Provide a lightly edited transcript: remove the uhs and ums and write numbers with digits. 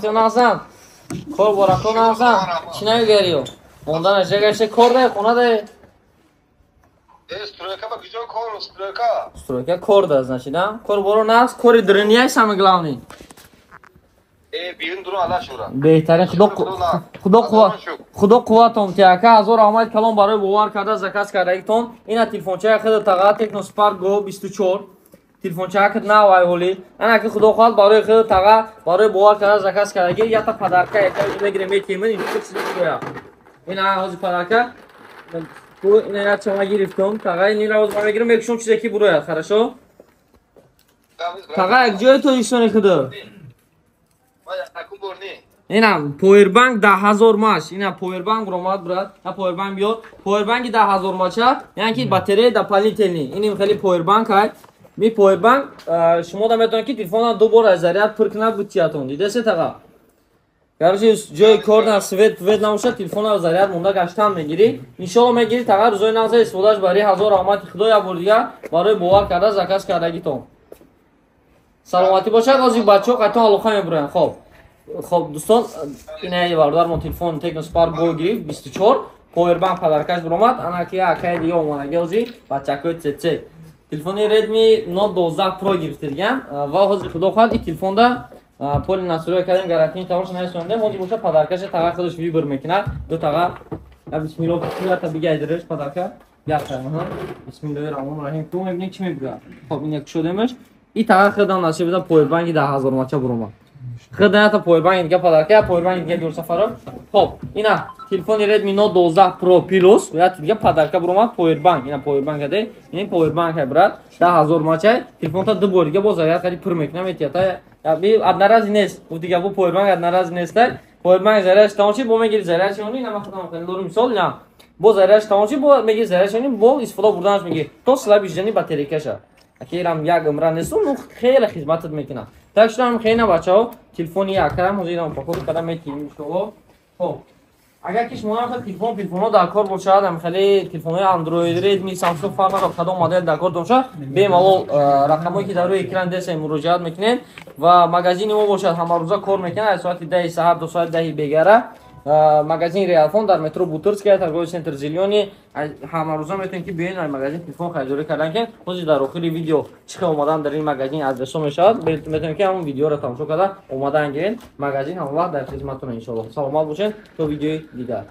Назан. Кор борако назан. Чӣ намегариё? Монданаш ягаште кор да хона да. Стройка ба куҷо кор, стройка? Стройка кор да, значит, да? Кор боро нақс, кори дуринияй самое главный. Бирун дурун Аллах шура. Беҳтарин, худо худо қувват, худо қувватон ти, ака. Ҳазор раҳмат калом барои бовар карда заказ кардагитон. Ина телефончаи худа таға Tecno Spark Go 24, телефончаак нав ай ҳоли. Ана ки худо хоҳад, барои худ таға, барои бовар карда заказ кардаги ята подарка яка мегирем, метиҳем. Ин чиз гӯя, ина ҳозир подарка ина як чама гирифтум, таға. Инира ҳозир ман мегирам, мекушам, чизе ки бурояд. Хорошо, таға. Як ҷои Тоҷикистони худо ина повербанк 10 000 маш, ина повербанк ромад, брат. На повербанк биёр, повербанки 10 000 мача, яъне ки батарея дополнительный. Иним хеле повербанк ай. Ми повербанк шумо да метавонед, ки телефона ду бор аз заряд пур кунад бутиятон. Дидасе, таға? Короче, ҷои кор на свет вет набошад, телефона заряд монда гаштан мегирӣ, иншолло мегирӣ, таға. Рӯзои нағза истифодааш бари. Ҳазор раҳмати худо як бор дигар барои бовар карда заказ кардагитон. Саломатӣ бошад. Ҳозир бачаҳо қайтон алоқа мебуроянд. Хоб, дӯстон, ина бародармон телефон Tecno Spark Go гирифт 24, повербанк подаркаш буромад. Ана ки акаи дига омадаги, ҳозир бачакои цц телефони Redmi Note 12 Pro гирифтаган ва ҳозир худо хоҳад, ин телефонда поли настройка кардем, гарантии тамоша нарасондем. Ҳозир боша, подаркаша таға худаш выбор мекунад. Ду таға, бисмилло, та бигайдириш подарка. Бисмиллоҳи раҳмони раҳим. Ку мебинем, чӣ мебурад. Хоб, ин як шудемаш. И таға худам насиб буда, повербанки 10 000 мача буромад. Хидаята повербанк дига подарка, я повербанк дига гюр сафаро. Хоб, ина телефони Redmi Note 12 Pro Plus, я дига подарка буромад, повербанк. Ина повербанк аде, ин повербанк ай, брат, 10 000 мачай. Телефонта ду бор дига боз заряд қади пур мекунам, метията. Я би одноразовый нест. Бу дига бу повербанк одноразовый нест. Повербанк зарядш тамом шид, бо мегири зарядш они, ина ман худам хеле дорум мисол, ина бо зарядш тамом шид, бо мегири зарядш они, бо истифода бурданаш мегири. То слабый жани батарейкаша. Аки ирам як умра несту, ну хеле хизматат мекунад. Так что ҳам хеле бачаҳо, телефони акрам ҳозир идам упаковка карда метиҳем, иншоалло. Хоб, агар ки шумо ҳам телефонҳо дар кор бошад, ҳам хеле телефонҳои Android, Redmi, Samsung, фарқ надорад кадом модел дар кор бошад, бемалол рақамҳое ки дар рӯи экран десем, муроҷиат мекунед. Ва магазини мо бошад, ҳамарӯза кор мекунад, аз соати 10-и саҳар то соати 10-и бегара. Магазин Реалфон дар метро Бутырская, торговый центр Зелёный. Ҳамарӯза метавонед, ки биёед магазин, телефон харидорӣ кардан. Ки ҳозир дар охири видео чӣ хел омадан дар ин магазин адресо мешавад, метавонед, ки ҳамон видеоро тамошо карда омадан гиред. Магазин ҳама вақт дар хизматона, иншоалло. Саломат бошед, то видеои дигар.